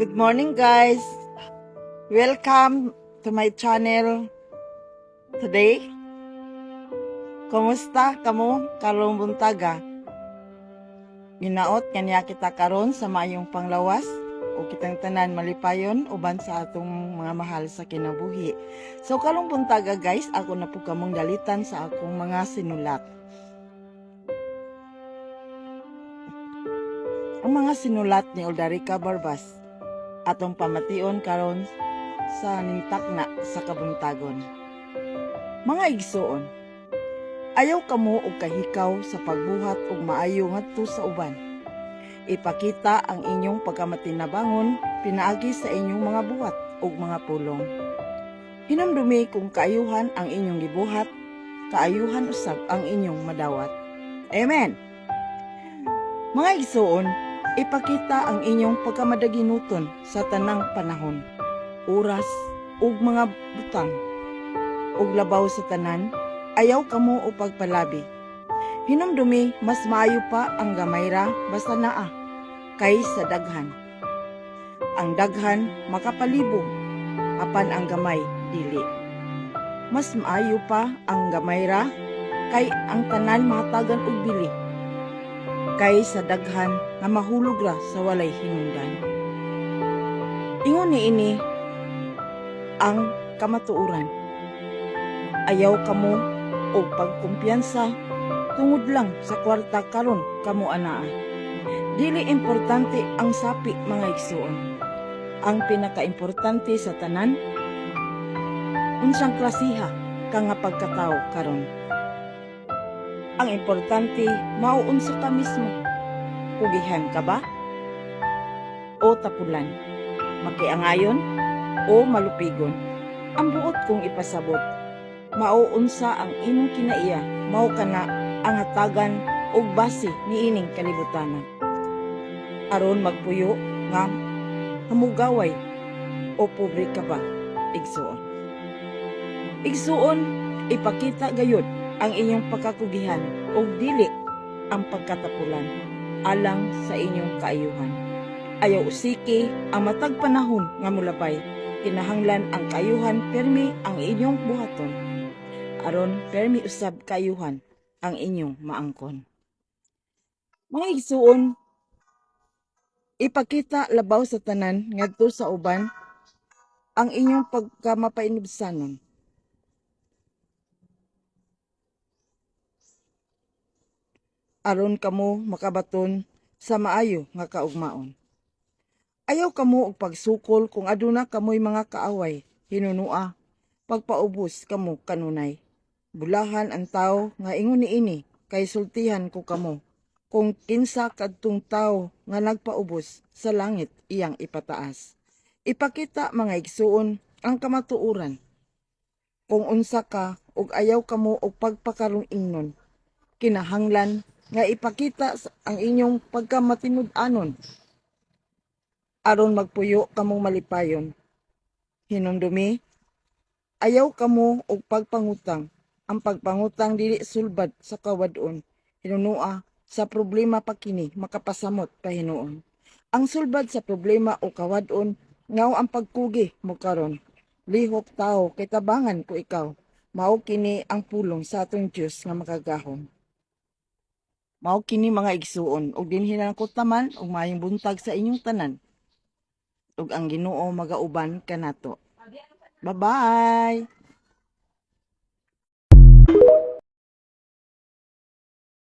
Good morning, guys. Welcome to my channel today. Kumusta kamo karong buntaga? Ginaot kaniya kita karon sa maayong panglawas o kitang tanan malipayon uban sa atong mga mahal sa kinabuhi. So karong buntaga, guys, ako na po kamong dalitan sa akong mga sinulat. Ang mga sinulat ni Uldarica Barbas atong pamation karon sa nintakna sa kabuntagon. Mga igsuon, ayaw kamo og kahikaw sa pagbuhat og maayo ngadto sa uban. Ipakita ang inyong pagkamatinabangon pinaagi sa inyong mga buhat ug mga pulong. Hinumdumi kung kaayuhan ang inyong gibuhat, kaayuhan usab ang inyong madawat. Amen. Mga igsuon, ipakita ang inyong pagkamadaginuton sa tanang panahon, oras ug mga butang. Ug labaw sa tanan, ayaw kamo og pagpalabi. Hinumdumi, mas maayo pa ang gamay ra basta naa kaysa daghan. Ang daghan makapalibog, apan ang gamay dili. Mas maayo pa ang gamay ra kay ang tanan mahatagan og bili kaysa daghan nga mahulog ra sa walay hinungdan. Ingon niini ang kamatuoran. Ayaw kamo og pagkumpiyansa tungod lang sa kwarta karon kamo anaa. Dili importante ang sapi, mga igsuon. Ang pinakaimportante sa tanan, unsang klasiha ka nga pagkatao karon. Ang importante mao unsa ka mismo. Kugihan ka ba? O tapulan? Makiangayon o malupigon? Ang buot kong ipasabot, mao unsa ang imong kinaiya, mao kana ang hatagan og base niining kalibutana. Aron magpuyo nga hamugaway o pobre ka ba, igsuon. Igsuon, ipakita gayud ang inyong pagkakugihan ug dili ang pagkatapulan alang sa inyong kaayuhan. Ayaw usiki ang matag panahon nga mulabay. Kinahanglan ang kaayuhan permi ang inyong buhaton. Aron permi usab kaayuhan ang inyong maangkon. Mga igsuon, ipakita labaw sa tanan ngadto sa uban ang inyong pagkamapainubsanon. Aron kamo makabaton sa maayo nga kaugmaon. Ayaw kamo og pagsukol kung aduna kamoy mga kaaway, hinunua, pagpaubos kamo kanunay. Bulahan ang tao nga ingon niini kay sultihan ko kamo kung kinsa kadtong tao nga nagpaubos, sa langit iyang ipataas. Ipakita, mga igsuon, ang kamatuoran. Kung unsa ka ug ayaw kamo og pagpakarong ingnon. Kinahanglan nga ipakita ang inyong pagkamatinud-anon aron magpuyo kamong malipayon. Hinumdumi, ayaw kamo og pagpangutang. Ang pagpangutang dili sulbad sa kawad-on. Hinunua, sa problema pa kini makapasamot pahinuon. Ang sulbad sa problema o kawad-on mao ang pagkugi mo karon. Lihok tao kay tabangan ko ikaw. Mao kini ang pulong sa atong Dios nga makagahom. Mao kini, mga igsuon, ug dinhi na ko taman ug maayong buntag sa inyong tanan. Ug ang Ginoo magauban kanato. Bye-bye.